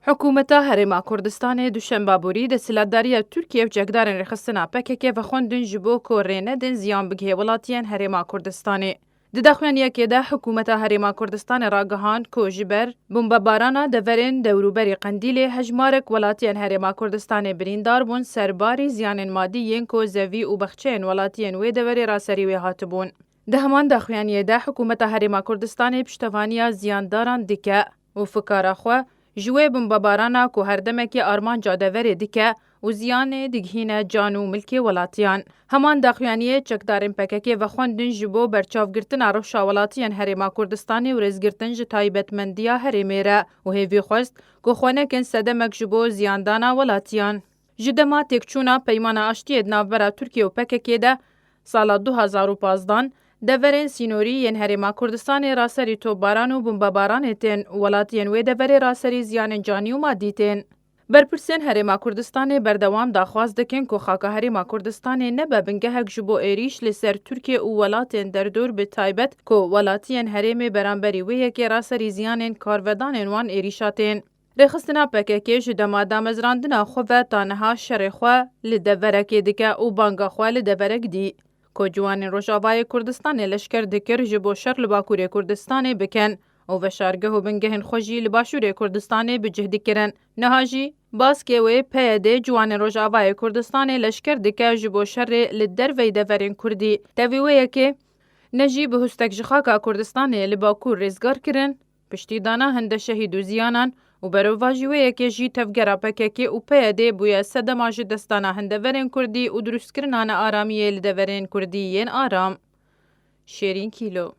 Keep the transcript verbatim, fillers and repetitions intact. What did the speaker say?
Hikûmeta Herêma Kurdistanê duşemba borî desthilatdariya Tirkiye û çekdarên rêxistina P K K vexwendin ji bo ku rê nedin ziyan bigihê welatiyên Herêma Kurdistanê. Di daxuyaniyekê de hikûmeta Herêma Kurdistanê ragihand ku ji ber bombebarana deverên dewrûberî Qendîlê hejmarek welatiyên Herêma Kurdistanê birîndar bûn, serbarî ziyanên madî yên ku zevî û bexçeyên welatiyên wê deverê raserî wê hatibûn. Di heman daxuyaniyê de hikûmeta Herêma Kurdistanê piştevaniya ziyandaran dike û fikara xwe ji wê bombebarana ku her demekê armanca deverê dike û ziyanê digihîne can û milkê welatiyan. Heman daxuyaniyê çekdarên P K K vexwendin ji bo berçavgirtina rewşa welatiyên Herêma Kurdistanê û rêzgirtin ji taybetmendiya herêmê re û hêvî xwest ku xwe nekin sedemek ji bo ziyandana welatiyan. Ji dema têkçûna Peymana Aştiyê di navbera Tirkiye û P K K de sala du hazar û pazdan, deverên sînorî yên Herêma Kurdistanê raserî topbaran û bombebaranê tên û welatiyên wê deverê raserî ziyanên canî û madî tên. Berpirsên Herêma Kurdistanê berdewam daxwaz dikin ku xaka Herêma Kurdistanê nebe bingehek ji bo êrîş li ser Tirkiye û welatên derdor, bi taybet ku welatiyên herêmê beramberî wê yekê raserî ziyanên karvedanên wan êrîşa tên. Rêxistina P K K ji dema damezrandina xwe ve ta niha şerê xwe li deverekê dike û banga xwe li deverek dî ku ciwanên Rojavayê Kurdistanê leşker dikir ji bo şer li Bakurê Kurdistanê bikin û veşargeh û bingehên xwe jî li Başûrê Kurdistanê bi cih dikirin. Niha jî baskê wê P Y D ciwanên Rojavayê Kurdistanê leşker dike ji bo şerê li derveyî deverên Kurdî. Tevî wê yekê ne jî bi hustek ji xaka Kurdistanê li Bakur rêzgar kirin, piştî dana hinde şehîd û ziyanan û berovajî wê yekê jî tevgera P K K û P Y D bûye sedema ji destdana hinde verên Kurdî û dirustkirina nearamiyê li deverên Kurdî yên aram. Şêrîn Kîlo.